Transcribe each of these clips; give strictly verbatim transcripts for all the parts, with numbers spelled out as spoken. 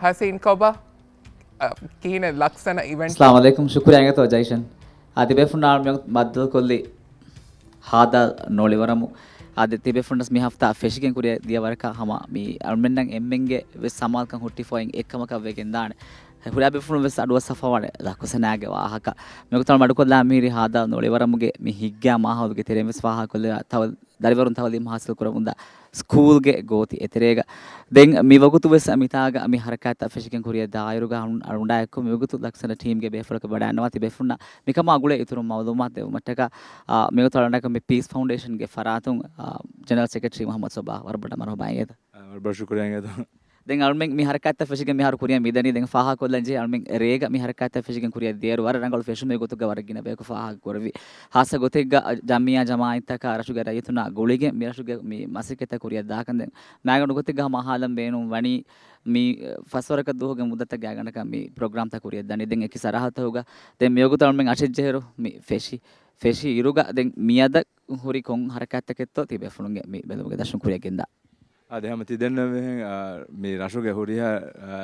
ހަސީން ކޮބާ؟ އަ، ކިހިނެއް ލަކްސަނަ އިވެންޓް؟ އައްސަލާމު ޢަލައިކުމް. ޝުކުރިއްޔާ އިނގޭތޯ ޖައިޝަން. އާ، ތިބޭފުންނާ މި ބައްދަލުކޮށްލީ ހާދަ ނޮޅިވަރަމު. އާދެ، ތިބޭފުންނަސް މި ހަފްތާ ފެށިގެން ކުރިއަށް ދިޔަ ވަރަކަށް ހަމަ މި އަޅުމެންނަށް އެންމެންގެ ވެސް ސަމާލުކަން ހުއްޓިފައިން އެއްކަމަކަށް ވެގެންދާނެ. ހުރިހާ ބޭފުޅުން ވެސް އަޑުއައްސަފަވާނެ ލަކުސަނާގެ ވާހަކަ. މިގޮތަށް މަޑުކޮށްލާ މިހިރީ ހާދަ ނޮޅިވަރަމުގެ މި ހިތްގައިމު މާހައުލުގެ ތެރެއިން ވެސް ފާހަގަކޮށްލެވޭ ތަވަ-، ދަރިވަރުން ތައުލީމު ހާސިލް ކުރަމުންދާ ސްކޫލްގެ ގޯތި އެތެރޭގަ. ދެން މި ވަގުތު ވެސް މިތާގަ މި ހަރަކާތްތައް ފެށިގެން ކުރިއަށް ދާއިރުގަ ހަމަ އަޅުގަނޑާއެކު މިވަގުތު ލަކްސަނަ ޓީމްގެ ބޭފުޅަކަށް ވަޑައިގަންނަވާ ތިބޭފުންނަށް މިކަމާ ގުޅޭ އިތުރު މައުލޫމާތު ދެއްވުމަށްޓަކާ، އާ، މިގޮތަށް އަޅުގަނޑަކަށް މި ޕީސް ފައުންޑޭޝަންގެ ފަރާތުން، އާ، ޖެނެރަލް ސެކްރެޓަރީ މުޙައްމަދު ޞަބާ ވަރަށް ބޮޑަށް މަރުޙަބާ އިނގޭތޯ. އާ، ވަރަށް ބޮޑަށް ޝުކުރިއްޔާ އިނގޭތޯ. ދެން އަޅުމެން މި ހަރަކާތްތައް ފެށިގެން މިހާރު ކުރިއަށް މިދަނީ. ދެން ފާހަގަކޮށްލަން ޖެހޭ އަޅުމެން ރޭގަ މި ހަރަކާތްތައް ފެށިގެން ކުރިއަށް ދިޔައިރު ވަރަށް ރަނގަޅު ފެށުމެއް ގޮތުގަ ވަރަށް ގިނަ ބަޔަކު ފާހަގަ ކުރެއްވި. ހާއްސަ ގޮތެއްގަ ޖަމްޢިއްޔާ ޖަމާޢަތްތަކާ ރަށުގެ ރައްޔިތުންނާ ގުޅިގެން މި ރަށުގެ މި މަސައްކަތްތައް ކުރިއަށް ދާކަން. ދެން މާގަނޑު ގޮތެއްގަ ހަމަ އަހާލަން ބޭނުން ވަނީ މި ފަސްވަރަކަށް ދުވަހުގެ މުއްދަތަށް ގާތްގަނޑަކަށް މި ޕްރޮގްރާމްތައް ކުރިއަށް ދަނީ. ދެން އެކި ސަރަހައްދުތަކުގަ ދެން މިވަގުތު އަޅުމެން އަށެއް ޖެހިއިރު މި ފެށި، ފެށި އިރުގަ ދެން މިއަދަށް ހުރި ކޮން ހަރަކާތްތަކެއްތޯ ތިބޭފުޅުންގެ މި ބެލުމުގެ ދަށުން ކުރިއަށް ގެންދާ. އާދެ، ހަމަ ތި ދެންނެވިހެން، އާ، މި ރަށުގެ ހުރިހާ، އާ،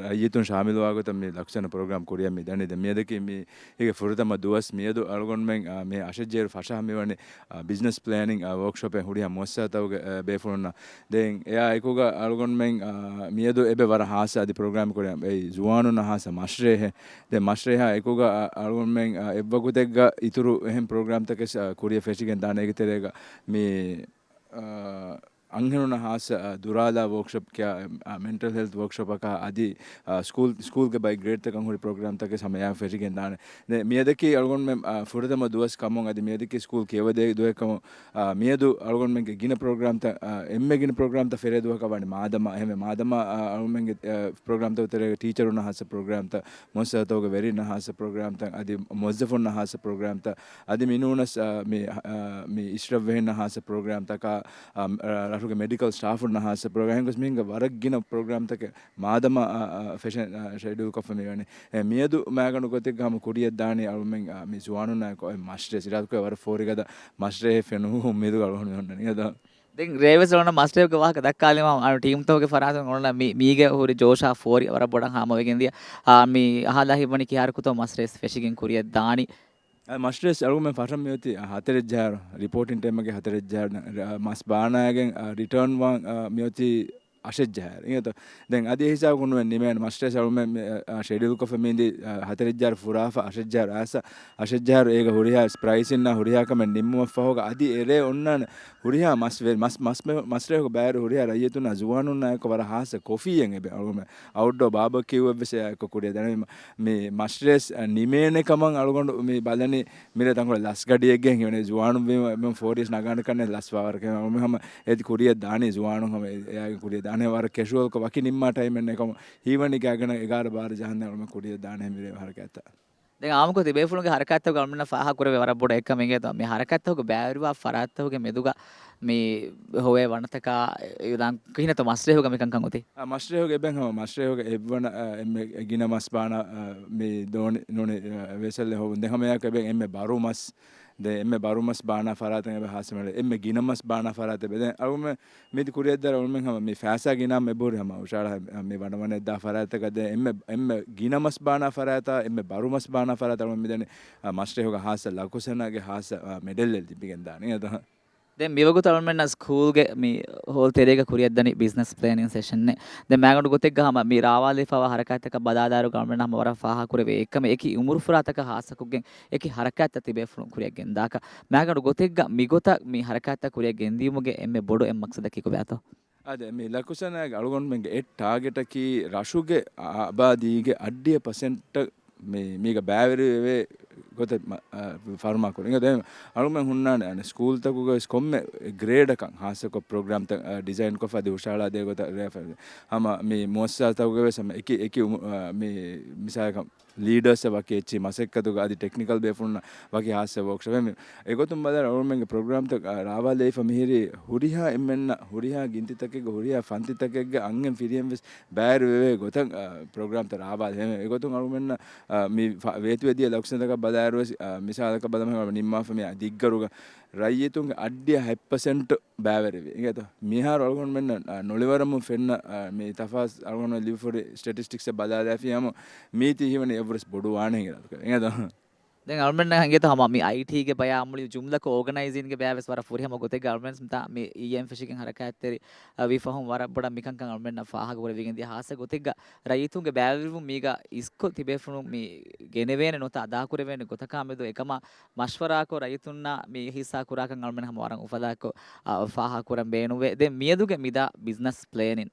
ރައްޔިތުން ޝާމިލުވާ ގޮތަށް މި ލަކުސަނަ ޕްރޮގްރާމް ކުރިއަށް މި ދަނީ. ދެން މިއަދަކީ މީގެ ފުރަތަމަ ދުވަސް. މިއަދު އަޅުގަނޑުމެން، އާ، މި އަށެއްޖެހިއިރު ފަށާ މިވަނީ، އާ، ބިޒްނަސް ޕްލޭނިން، އާ، ވޯކްޝޮޕެއް ހުރިހާ މުއައްސަސާތަކުގެ، އާ، ބޭފުޅުންނަށް. ދެން އެއާ އެކުގަ އަޅުގަނޑުމެން، އާ، މިއަދު އެބަ ވަރަށް ހާއްސަ އަދި ޕްރޮގްރާމް ކުރިއަށް އެއީ ޒުވާނުންނަށް ހާއްސަ މަސްރޭހެއް. ދެން މަސްރޭހާ އެކުގަ، އާ، އަޅުގަނޑުމެން، އާ، އެއްވަގުތެއްގަ އިތުރު އެހެން ޕްރޮގްރާމްތަކެއް، އާ، ކުރިއަށް ފެށިގެން ދާނެ. އޭގެ ތެރޭގަ މި، އާ، އަންހެނުންނަށް ހާއްސަ، އާ، ދުރާލާ ވޯކްޝޮޕް ކިޔާ، އާ، މެންޓަލް ހެލްތް ވޯކްޝޮޕަކާ އަދި، އާ، ސްކޫލް، ސްކޫލްގެ ބައި ގްރޭޑްތަކަށް ހުރި ޕްރޮގްރާމްތަކެއް ހަމަ އެއާ ފެށިގެން ދާނެ. ދެ، މިއަދަކީ އަޅުގަނޑުމެން، އާ، ފުރަތަމަ ދުވަސް ކަމުން އަދި މިއަދަކީ ސްކޫލް ކިޔަވަދޭ ދުވަހެއް ކަމުން، އާ، މިއަދު އަޅުގަނޑުމެންގެ ގިނަ ޕްރޮގްރާމްތައް، އާ، އެންމެ ގިނަ ޕްރޮގްރާމްތައް ފެށޭ ދުވަހަކަށް ވަނީ މާދަމާ. އެހެންވެ، މާދަމާ، އާ، އަޅުގަނޑުމެންގެ، އާ، ޕްރޮގްރާމްތަކުގެ ތެރޭގަ ޓީޗަރުންނަށް ހާއްސަ ޕްރޮގްރާމްތައް، މުއައްސަސާތަކުގެ ވެރިންނަށް ހާއްސަ ޕްރޮގްރާމްތައް، އަދި މުވައްޒަފުންނަށް ހާއްސަ ޕްރޮގްރާމްތައް، އަދި މިނޫނަސް، އާ، މި، އާ، މި އިޝްރަފް ވެހިންނަށް ހާއްސަ ޕްރޮގްރާމްތަކާ، އާ، ރަށުގެ މެޑިކަލް ސްޓާފުންނަށް ހާއްސަ ޕްރޮގްރާމް. އެހެން ގޮސް މިހެން ވަރަށް ގިނަ ޕްރޮގްރާމްތަކެއް މާދަމާ، އާ، ފެށެ-، އާ، ޝެޑިއުލް ކޮށްފަ މިވަނީ. އެ، މިއަދު މާގަނޑު ގޮތެއްގަ ހަމަ ކުރިއަށް ދާނީ އަޅުމެން، އާ، މި ޒުވާނުންނާއެކު އޮތް މަސްރޭ ސިރާތުކޮށް ވަރަށް ފޯރިގަދަ މަސްރޭހެއް ފެނުނު އުއްމީދުގަ އަޅުގަނޑު މި އޮންނަނީ އަދާ. ދެން ރޭވެސް އޮންނަ މަސްރޭގެ ވާހަކަ ދައްކާލީމަ އަޅު ޓީމްތަކުގެ ފަރާތުން އޮންނަ މި-، މީގެ ހުރި ޖޯޝާ ފޯރި ވަރަށް ބޮޑަށް ހާމަވެގެން ދިޔަ. އާ، މި އަހާލާ ހިތްވަނީ ކިހާރަކުތޯ މަސްރޭސް ފެށިގެން ކުރިއަށް ދާނީ. އަ، މަސްރޭސް އަޅުގަނޑުމެން ފަށަން މިއޮތީ، އަ، ހަތަރެއް ޖަހާއިރު، ރިޕޯޓިން ޓައިމްގެ ހަތަރެއް ޖަހާއިރު، ރ-، މަސް ބާނާގެން، އަ، ރިޓާން ވާން، އަ، މިއޮތީ އަށެއް ޖަހާއިރު. އިނގޭތޯ؟ ދެން އަދި އެ ހިސާބަކުން ނުވެ ނިމޭނެ. މަސްރޭސް އަޅުމެން މި، އަ، ޝެޑިއުލް ކޮށްފަ މިއިނދީ، އަ، ހަތަރެއް ޖަހާއިރު ފުރާފަ އަށެއް ޖަހާއިރު އައިސް، އަށެއް ޖަހާއިރު އޭގަ ހުރިހާ ޕްރައިސިންނާ ހުރިހާ ކަމެއް ނިންމުމަށްފަހުގަ އަދި އެރޭ އޮންނާނެ ހުރިހާ މަސް ވެ-، މަސް، މަސް މެ-، މަސްރޭހުގެ ބައިވެރި ހުރިހާ ރައްޔިތުންނާ ޒުވާނުންނާއެކު ވަރަށް ހާއްސަ ކޮފީއެއް އެބަ އަޅުގަނޑުމެން އައުޓްޑޯ ބާބަކިއުއެއްވެސް އެއާއެކު ކުރިއަށް ދާނެ. މި މަސްރޭސް، އަ، ނިމޭނެ ކަމަށް އަޅުގަނޑު މި ބަލަނީ މިރޭ ތަންކޮޅެއް ލަސް ގަޑިއެއްގެ ހިމެނޭ ޒުވާނުން ވީމަ، މި ފޯރިސް ނަގާނެ ކަންނޭ ލަސް ވާވަރަކަށް. އަޅުގަނޑު ހަމަ އެދި ކުރިއަށް ދާނީ ޒުވާނުން ހަމަ އެ-، އެއާގެ ކުރިއަށް ދާނެ ވަރަށް ކެޝުއަލްކޮށް ވަކި ނިންމާ ޓައިމެއް ނެތް ކަމަށް ހީވަނީ ގާތްގަނޑަށް އެގާރަ ބާރަ ޖަހަންދެން އަޅުގަނޑު ކުރިއަށް ދާނެ މިރޭ ހަރަކާތްތައް. ދެން އާއްމުކޮށް ތިބޭފުޅުންގެ ހަރަކާތްތަކުގަ އަޅުމެންނަށް ފާހަގަކުރެވޭ ވަރަށް ބޮޑަށް އެއްކަމެއް އިނގޭތޯ، މި ހަރަކާތްތަކުގަ ބައިވެރިވާ ފަރާތްތަކުގެ މެދުގަ މި ހޮވޭ ވަނަތަކާ އިލާން ކިހިނެއްތޯ މަސްރޭހުގަ މިކަންކަން އޮތީ؟ އާ، މަސްރޭހުގެ އެބެން ހަމަ މަސްރޭހުގެ އެއްވަނަ، އާ، އެންމެ ގިނަ މަސް ބާނާ، އާ، މި ދޯނި ނޫނީ، އާ، ވޭސަލްއެއް ހޮވުން. ދެން ހަމަ އެއާއެކު އެބެން އެންމެ ބަރު މަސް، ދެން އެންމެ ބަރު މަސް ބާނާ ފަރާތެއް އެބަ ހާސިމަލެ. އެންމެ ގިނަ މަސް ބާނާ ފަރާތެއް އެބެ. ދެން އަޅުމެ މިދި ކުރިއަށްދާއިރު އަޅުމެން ހަމަ މި ފައިސާ ގިނަ އެބަހުރި ހަމަ އުށާޅާ މި ވަނަވަނައަށްދާ ފަރާތްތަކަށް ދެން އެންމެ، އެންމެ ގިނަ މަސް ބާނާ ފަރާތާ، އެންމެ ބަރު މަސް ބާނާ ފަރާތާ އަޅުމެން މިދަނީ، އާ، މަސްރޭހުގަ ހާއްސަ ލަކުސަނާގެ ހާއްސަ، އާ، މެޑެލްއެއް ލިބިގެން ދާނީ. އަދަ. ދެން މިވަގުތު އަޅުމެންނަށް ސްކޫލްގެ މި ހޯލް ތެރޭގަ ކުރިއަށްދަނީ ބިޒްނަސް ޕްލޭނިން ސެޝަންއެއް. ދެން މާގަނޑު ގޮތެއްގަ ހަމަ މި ރާވާލެވިފައިވާ ހަރަކާތްތަކަށް ބަލާލާއިރު އަޅުމެންނަށް ހަމަ ވަރަށް ފާހަގަކުރެވޭ އެއްކަމެއް އެކި އުމުރުފުރާތަކަށް ހާއްސަކޮށްގެން އެކި ހަރަކާތްތައް ތިބޭފުޅުން ކުރިއަށް ގެންދާކަށް. މާގަނޑު ގޮތެއްގަ މިގޮތަށް މި ހަރަކާތްތައް ކުރިއަށް ގެންދިޔުމުގެ އެންމެ ބޮޑު އެއް މަޤްޞަދަކީ ކޮބާތޯ؟ އާދެ، މި ލަކުސަނާގެ އަޅުގަނޑުމެންގެ އެއް ޓާގެޓަކީ ރަށުގެ އާ-، އާބާދީގެ އަށްޑިހަ ޕަސެންޓަށް މި-، މީގަ ބައިވެރިވެވޭ ގޮތެއް މަ-، އާ، ފަރުމާކުރުން. އިނގޭ ދެން އަޅުގަނޑުމެން ހުންނާނެ އަނެއް ސްކޫލްތަކުގަ ވެސް ކޮންމެ ގްރޭޑަކަށް ހާއްސަކޮށް ޕްރޮގްރާމްތައް، އާ، ޑިޒައިންކޮށްފަ އަދި ހުށަހަޅާދޭ ގޮތަށް ރޭ ފަ-، ހަމަ މި މުއައްސަސާތަކުގަ ވެސް ހަމަ އެކި، އެކި އު-، އާ، މި މިސާލަކަށް ލީޑާސް ވަކި އެއްޗި މަސައްކަތުގަ އަދި ޓެކްނިކަލް ބޭފުޅުންނަށް ވަކި ހާއްސަ ވޯކްޝޮޕެއް. މި އެގޮތުން ބަލާއިރު އަޅުގަނޑުމެންގެ ޕްރޮގްރާމްތައް، އާ، ރާވާލެވިފަ މިހިރީ ހުރިހާ އެންމެންނަށް ހުރިހާ ގިންތިތަކެއްގެ ހުރިހާ ފަންތިތަކެއްގެ އަންހެން ފިރިހެން ވެސް ބައިވެރިވެވޭ ގޮތަށް، އާ، ޕްރޮގްރާމްތައް ރާވާލެވޭ. އެގޮތުން އަޅުގަނޑުމެންނަށް، އާ، މި ފަ-، ވޭތުވެދިޔަ ލަކުސަންތަކަށް ބަލާއިރު ވެސް، އާ، މިސާލަކަށް ބަލަމު ނިންމާފަ މި ދިއްގަރުގަ ރައްޔިތުންގެ އައްޑިހަ ހަތް ޕަސެންޓް ބައިވެރިވި. އިނގޭތޯ؟ މިހާރު އަޅުގަނޑުމެންނަށް، އާ، ނޮޅިވަރަމުން ފެންނަ، އާ، މި ތަފާސް އަޅުގަނޑުމެން ލިބިފައި ސްޓެޓިސްޓިކްސް ބަލާލާފިޔާމު މީތި ހީވަނީ އެއްވުރެސް ބޮޑު ވާނެ ހިނގި ރަދުކަރެ. އިނގޭތޯ؟ ދެން އަޅުމެންނަށް އިނގޭތޯ ހަމަ މި އައިޓީގެ ބަޔާ މުޅި ޖުމްލަކޮށް އޯގަނައިޒިންގެ ބަޔާވެސް ވަރަށް ފުރިހަމަ ގޮތެއްގަ އަޅުމެން މިތާ މި އީއެމް ފެށިގެން ހަރަކާތްތެރި، އަ، ވި ފަހުން ވަރަށް ބޮޑަށް މިކަންކަން އަޅުމެންނަށް ފާހަގަ ކުރެވިގެން ދިޔަ ހާއްސަ ގޮތެއްގަ ރައްޔިތުންގެ ބައިވެރިވުން މީގަ އިސްކޮށް ތިބޭފުޅުން މި ގެނެވޭނެ ނުވަތަ އަދާކުރެވޭނެ ގޮތަކާ މެދު އެކަމާ މަޝްވަރާކޮށް ރައްޔިތުންނާ މި ހިއްސާ ކުރާކަން އަޅުމެން ހަމަ ވަރަށް އުފަލާކޮށް، އަ، ފާހަގަ ކުރަން ބޭނުންވޭ. ދެން މިއަދުގެ މިދާ ބިޒްނަސް ޕްލޭނިން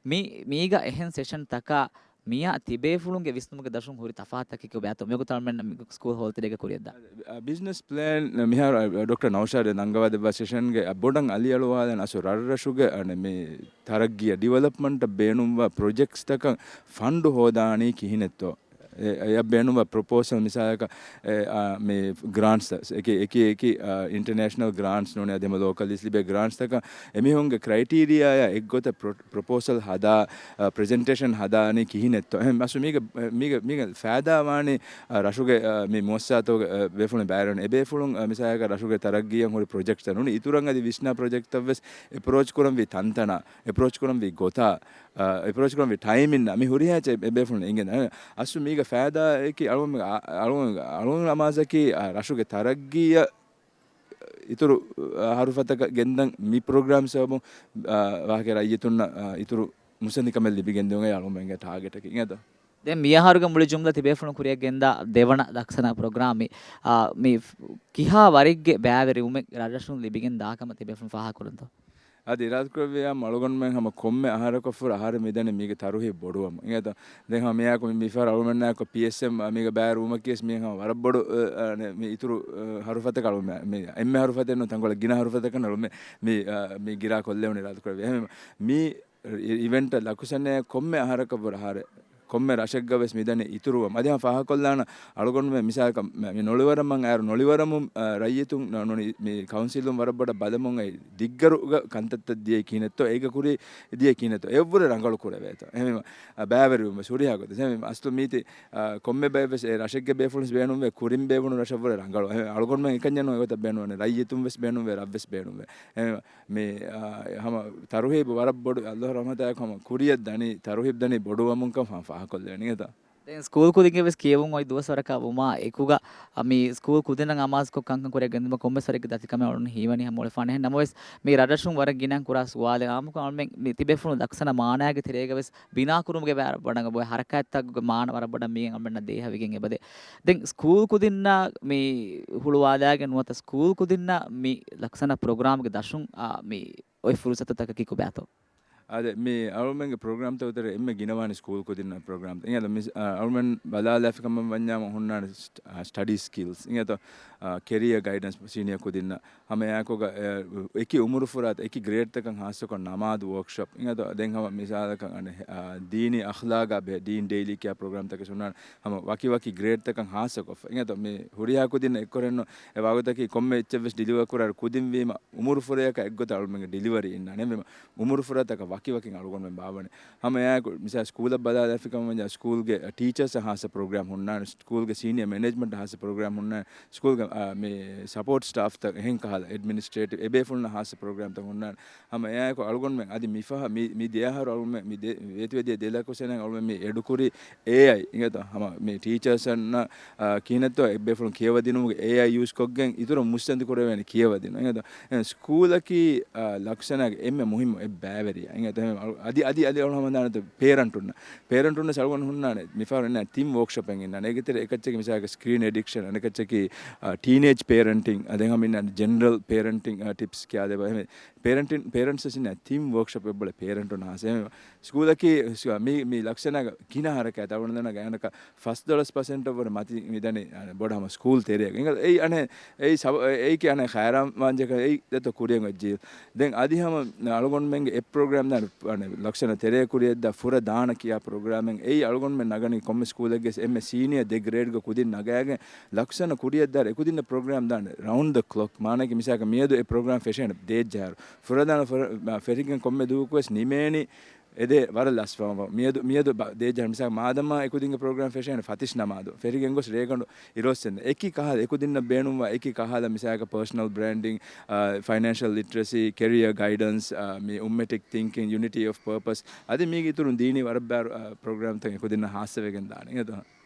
މި، މީގަ އެހެން ސެޝަން ތަކާ މިޔާ ތިބޭފުޅުންގެ ވިސްނުމުގެ ދަށުން ހުރި ތަފާތުތަކެއް ބޭތޯ މިވަގުތު އަޅުމެން ސްކޫލް ހޯލްތެރޭގަ ކުރިއަށްދާ. އ، ބިޒްނަސް ޕްލޭން މިހާރު، އ، ޑޮކްޓަރ ނައުޝާދު ނަންގަވާދެއްވާ ސެޝަންގެ، އ، ބޮޑަށް އަލިއަޅުވާލަން އަސްލު ރަށްރަށުގެ، އަ، މި ތަރައްގީއަށް ޑިވެލޮޕްމަންޓަށް ބޭނުންވާ ޕްރޮޖެކްޓްސްތަކަށް ފަންޑު ހޯދާނީ ކިހިނެއްތޯ؟ އެ، އެއަށް ބޭނުންވާ ޕްރޮޕޯސަލް މިސާލަކަށް، އެ، އާ، މި ގްރާންޓްސް، އެކި، އެކި، އެކި، އާ، އިންޓަރނޭޝަނަލް ގްރާންޓްސް ނޫނީ އަދި ހަމަ ލޯކަލް އިސް ލިބޭ ގްރާންޓްސްތަކަށް އެމީހުންގެ ކްރައިޓީރިއާއާ އެއްގޮތަށް ޕްރޮ-، ޕްރޮޕޯސަލް ހަދާ، އާ، ޕްރެޒެންޓޭޝަން ހަދާނީ ކިހިނެއްތޯ؟ އެހެން މަސް މީގެ، މީގެ، މީގެ ފައިދާ ވާނީ، އާ، ރަށުގެ، އާ، މި މުއައްސަސާތަކުގެ، އާ، ބޭފުޅުން ބައިވެރިވަނީ. އެބޭފުޅުން، އާ، މިސާލަކަށް ރަށުގެ ތަރައްގީއަށް ހުރި ޕްރޮޖެކްޓްތައް ނޫނީ އިތުރަށް އަދި ވިސްނާ ޕްރޮޖެކްޓްތައް ވެސް އެޕްރޯޗް ކުރަންވީ ތަންތަނާ، އެޕްރޯޗް ކުރަންވީ ގޮތާ، އަ، އެޕްރޯޗް ކުރަންވީ ޓައިމިންނާ މި ހުރިހާ އެއްޗެއް އެބޭފުޅުން އެނގެން. އަ، އަސްލު މީގެ ފައިދާއަކީ އަޅުގަނޑު، އަ، އަޅުގަނޑު، އަޅުގަނޑު އަމާޒަކީ، އަ، ރަށުގެ ތަރައްގީއަށް އިތުރު، އަ، ހަރުފަތަކަށް ގެންދަން މި ޕްރޮގްރާމް ސަބަބުން، އަ، ވާހަކަ ރައްޔިތުންނަށް، އަ، އިތުރު މުސަނދިކަމެއް ލިބިގެން ދިއުން އަޅުގަނޑުމެންގެ ޓާގެޓަކީ. އިނގޭތޯ؟ ދެން މިއަހަރުގެ މުޅި ޖުމްލަ ތިބޭފުޅުން ކުރިއަށް ގެންދާ ދެވަނަ ލަކްސަނާ ޕްރޮގްރާމް މި، އާ، މި ކިހާ ވަރެއްގެ ބައިވެރިވުމެއް ރަށްރަށުން ލިބިގެން ދާކަމަށް ތިބޭފުޅުން ފާހަގަކުރަންތޯ؟ އަދި އިރާދަކުރެއްވިއްޔާ އަޅުގަނޑުމެން ހަމަ ކޮންމެ އަހަރަކަށް ފުރަ އަހަރެއް މިދަނީ މީގެ ތަރުހީބު ބޮޑުވަމުން. އިނގޭތޯ؟ ދެން ހަމަ މިއާއެކު މި، މިފަހަރު އަޅުގަނޑުމެންނާއެކު ޕީއެސްއެމް މީގަ ބައިވެރިވުމަކީވެސް މީ ހަމަ ވަރަށް ބޮޑު، އަ، އަ، މި އިތުރު، އަ، ހަރުފަތަކަށް އަޅުގަނޑުމެން މި އެންމެ ހަރުފަތެއް ނޫން ތަންކޮޅެއް ގިނަ ހަރުފަތަކަށް އަޅުގަނޑުމެން މި، އަ، މި ގިރާ ކޮށްލެވުނީ އިރާދަކުރެއްވިއްޔާ. އެހެންވީމަ މި އިވެންޓަށް ލަކުސަނައަށް ކޮންމެ އަހަރަކަށް ވުރެ އަހަރެއް ކޮންމެ ރަށެއްގަ ވެސް މިދަނީ އިތުރުވަމުން. އަދި ހަމަ ފާހަގަކޮށްލާނަ އަޅުގަނޑުމެން މިސާލަކަށް މި، މި ނޮޅިވަރަމަން އައިރު ނޮޅިވަރަމުން، އަ، ރައްޔިތުން ނު-، ނުނި މި ކައުންސިލުން ވަރަށް ބޮޑަށް ބަލަމުން އައި ދިއްގަރުގަ ކަންތައްތައް ދިޔައީ ކިހިނެއްތޯ، އޭގަ ކުރި ދިޔަ ކިހިނެއްތޯ، އެއަށްވުރެ ރަނގަޅު ކުރެވޭތޯ. އެހެންވީމަ، އަ، ބައިވެރިވުން ވެސް ހުރިހާ ގޮތެއް. އެހެންވީމަ އަސްލު މީތި، އަ، ކޮންމެ ބައެއް ވެސް އެ ރަށެއްގެ ބޭފުޅުން ވެސް ބޭނުންވޭ، ކުރިން ބޭފުޅުން ރަށަށްވުރެ ރަނގަޅު. އެހެން އަޅުގަނޑުމެން އެކަންޏެއް ނޫން އެގޮތަށް ބޭނުންވަނީ. ރައްޔިތުން ވެސް ބޭނުންވޭ، ރަށް ވެސް ބޭނުންވޭ. އެހެންވީމަ މި، އާ، ހަމަ ތަރުހީބު ވަރަށް ބޮޑު، އައްލާހު ރަޙްމަތާއެކު ހަމަ ކުރިއަށް ދަނީ، ތަރުހީބު ދަނީ ބޮޑުވަމުންކަން ފާ-، ފާހަގަކޮށްލެވެނީ އެތަ؟ ދެން ސްކޫލް ކުދިންގެ ވެސް ކިޔެވުން އޮތް ދުވަސްވަރަކަށް ވުމާ އެކުގަ، އަ، މި ސްކޫލް ކުދިންނަށް އަމާޒުކޮށް ކަންކަން ކުރިއަށް ގެންދުމަށް ކޮންމެސް ވަރެއްގެ ދަތިކަމެއް އަޅުން ހީވަނީ ހަމަ އުޅެފާނެ. އެހެން ނަމަވެސް، މި ރަށްރަށުން ވަރަށް ގިނަ ކުރާ ސުވާލެއް އާއްމުކޮށް އަޅުމެން މި ތިބޭފުޅުން ލަކްސަނަ މާނައިގެ ތެރޭގަ ވެސް ބިނާކުރުމުގެ ބައި ވަރަށް ބޮޑަށް ބޮއެ ހަރަކާތްތައްގެ މާނަ ވަރަށް ބޮޑަށް މި އަޅުމެންނަށް ދޭހަވިގެން އެބަދޭ. ދެން ސްކޫލް ކުދިންނާ މި ހުޅުވާލާގެން ނުވަތަ ސްކޫލް ކުދިންނާ މި ލަކްސަނަ ޕްރޮގްރާމްގެ ދަށުން، އާ، މި އޮތް ފުރުސަތުތަކަކީ ކޮބާތޯ؟ އާދެ، މި އަޅުމެންގެ ޕްރޮގްރާމްތައް އުތަރެ އެންމެ ގިނަވާނީ ސްކޫލް ކުދިންނަށް ޕްރޮގްރާމް. އިނގޭތޯ މި، އަ، އަޅުމެން ބަލާލާފި ކަމަށް ވަންޏާމަ ހުންނާނެ ސްޓ-، އަ، ސްޓަޑީ ސްކިލްސް. އިނގޭތޯ، އަ، ކެރިއަ ގައިޑެންސް ސީނިއަރ ކުދިންނަށް. ހަމަ އެއާއެކުގަ، އެ، އެކި އުމުރު ފުރާތަ، އެކި ގްރޭޑްތަކަށް ހާއްސަކޮށް ނަމާދު ވޯކްޝޮޕް. އިނގޭތޯ، ދެން ހަމަ މިސާލަކަށް އަނެއް، އަ، ދީނީ އަޚްލާގާ ބެހޭ ދީން ޑެއިލީ ކެއާ ޕްރޮގްރާމްތަކެއް ހުންނާނެ. ހަމަ ވަކި ވަކި ގްރޭޑްތަކަށް ހާއްސަކޮށްފަ. އިނގޭތޯ، މި ހުރިހާ ކުދިންނަށް އެއްކޮށް އެއްނު އެ ވާގޮތަކީ ކޮންމެ އެއްޗެއް ވެސް ޑިލިވަރ ކުރާ ކުދިން ވީމަ، އުމުރު ފުރަޔަކަށް އެއްގޮތަށް އަޅުމެންގެ ޑިލިވަރީ އިންނާނެ. އެހެންވީމަ، އުމުރު ފުރަތަކަށް ވަކި ވަކިން އަޅުގަނޑުމެން ބާއްވަނީ. ހަމަ އެއާއެކު މިސާ ސްކޫލަށް ބަލާލާފިކަމަށް ވަންޏާ ސްކޫލްގެ ޓީޗާސް ހާއްސަ ޕްރޮގްރާމް ހުންނާނެ، ސްކޫލްގެ ސީނިއަ މެނޭޖްމަންޓް ހާއްސަ ޕްރޮގްރާމް ހުންނާނެ، ސްކޫލްގެ، އާ، މި ސަޕޯޓް ސްޓާފްތައް އެހެން ކަހަލަ އެޑްމިނިސްޓްރޭޓިވް އެބޭފުޅުންނަށް ހާއްސަ ޕްރޮގްރާމްތައް ހުންނާނެ. ހަމަ އެއާއެކު އަޅުގަނޑުމެން އަދި މިފަހަ، މި، މި ދެއަހަރު އަޅުގަނޑުމެން މި ދެ-، ވޭތުވެދިޔަ ދެ ލަކުސަނަށް އަޅުގަނޑުމެން މި އެޑުކުރީ އޭއައި އިނގޭތޯ ހަމަ މި ޓީޗާސްއަންނަށް، އާ، ކިހިނެއްތޯ އެބޭފުޅުން ކިޔަވަދިނުމުގެ އޭއައި ޔޫސްކޮށްގެން އިތުރަށް މުއްސަނދި ކުރެވޭނެ ކިޔަވަދިނު. އިނގޭތޯ ސްކޫލަކީ، އާ، ލަކުސަނާގެ އެންމެ މުހިއްމު އެއް ބައިވެރިޔާ. އިނގޭތޯ އަދި، އަދި، އަދި އަޅުގަނޑު ހަމަ ދާނެތޯ ޕޭރެންޓުންނަށް. ޕޭރެންޓުންނަށް އަޅުގަނޑު ހުންނާނެ މިފަހަރު އިންނާ ތިން ވޯކްޝޮޕެއް އިންނާނެ. އޭގެ ތެރޭ އެކައްޗަކީ މިސާލަކަށް ސްކްރީން އެޑިކްޝަން، އަނެކައްޗަކީ، އާ، ޓީނޭޖް ޕޭރެންޓިން، އަދެން ހަމަ އިންނާނެ ޖެނެރަލް ޕޭރެންޓިން، އާ، ޓިޕްސް ކިޔާދެއްވާ. އެހެން ޕޭރެންޓިން، ޕޭރެންޓްސް ވެސް އިންނާ ތިން ވޯކްޝޮޕް އެއްބޮޅެ ޕޭރެންޓުން ހާސް. އެހެން ސްކޫލަކީ ސް-، މި، މި ލަކްސަނާގަ ގިނަ ހަރަކާތް އަޅުގަނޑު ދަންނަ ގާތްގަނޑަކަށް ފަސްދޮޅަސް ޕަސެންޓަށް ވުރެ މަތި މިދަނީ، އަ، ބޮޑަށް ހަމަ ސްކޫލް ތެރޭގަ. އެނގޭ، އެއީ އަނެއް، އެއީ ސަބަ-، އެ-، އެއީކީ އަނެއް ހައިރާން ވާންޖެކަ އެއީ ދެތޯ ކުރިއަށް އޮތްޖީ. ދެން އަދި ހަމަ އަޅުގަނޑުމެންގެ އެ ޕްރޮގްރާމް ދާނެ، އަނެއް ލަކްސަނަ ތެރޭ ކުރިއަށްދާ ފުރަ ދާނަ ކިޔާ ޕްރޮގްރާމެއް އެއީ އަޅުގަނޑުމެން ނަގަނީ ކޮންމެ ސްކޫލެއްގެ އެންމެ ސީނިއަ ދެ ގްރޭޑްގެ ކުދިން ނަގައިގެން ލަކްސަނަ ކުރިއަށްދާ އެ ކުދިންނަށް ޕްރޮގްރާމް ދާނެ ރައުންޑް ދަ ކްލޮކް. މާނައަކީ މިސާލަކަށް މިއަދު އެ ޕްރޮގްރާމް ފެށޭނެ ދޭއްޖަހާރު. ފުރަދާނަ ފެ-، ފެށިގެން ކޮންމެ ދުވަހަކުވެސް ނިމޭނީ އެދޭ ވަރަށް ލަސްފަވަން. މިއަދު، މިއަދު ބަ-، ދޭޖަހަން މިސާލަށް މާދަމާ އެކުދިންގެ ޕްރޮގްރާމް ފެށޭނެ ފަތިސް ނަމާދު. ފެށިގެން ގޮސް ރޭގަނޑު އިރުއޮއްސެން. އެކި ކަހަލަ، އެކުދިންނަށް ބޭނުންވާ އެކި ކަހަލަ މިސާލަކަށް ޕާސަނަލް ބްރޭންޑިން، އާ، ފައިނޭންޝަލް ލިޓްރަސީ، ކެރިއަ ގައިޑަންސް، އާ، މި އުމްމެޓިކް ތިންކިން، ޔުނިޓީ އޮފް ޕާޕަސް. އަދި މީގެ އިތުރުން ދީނީ ވަރަށް ބާރު، އާ، ޕްރޮގްރާމްތައް އެކުދިންނަށް ހާއްސަވެގެން ދާނެ. އެދޯ؟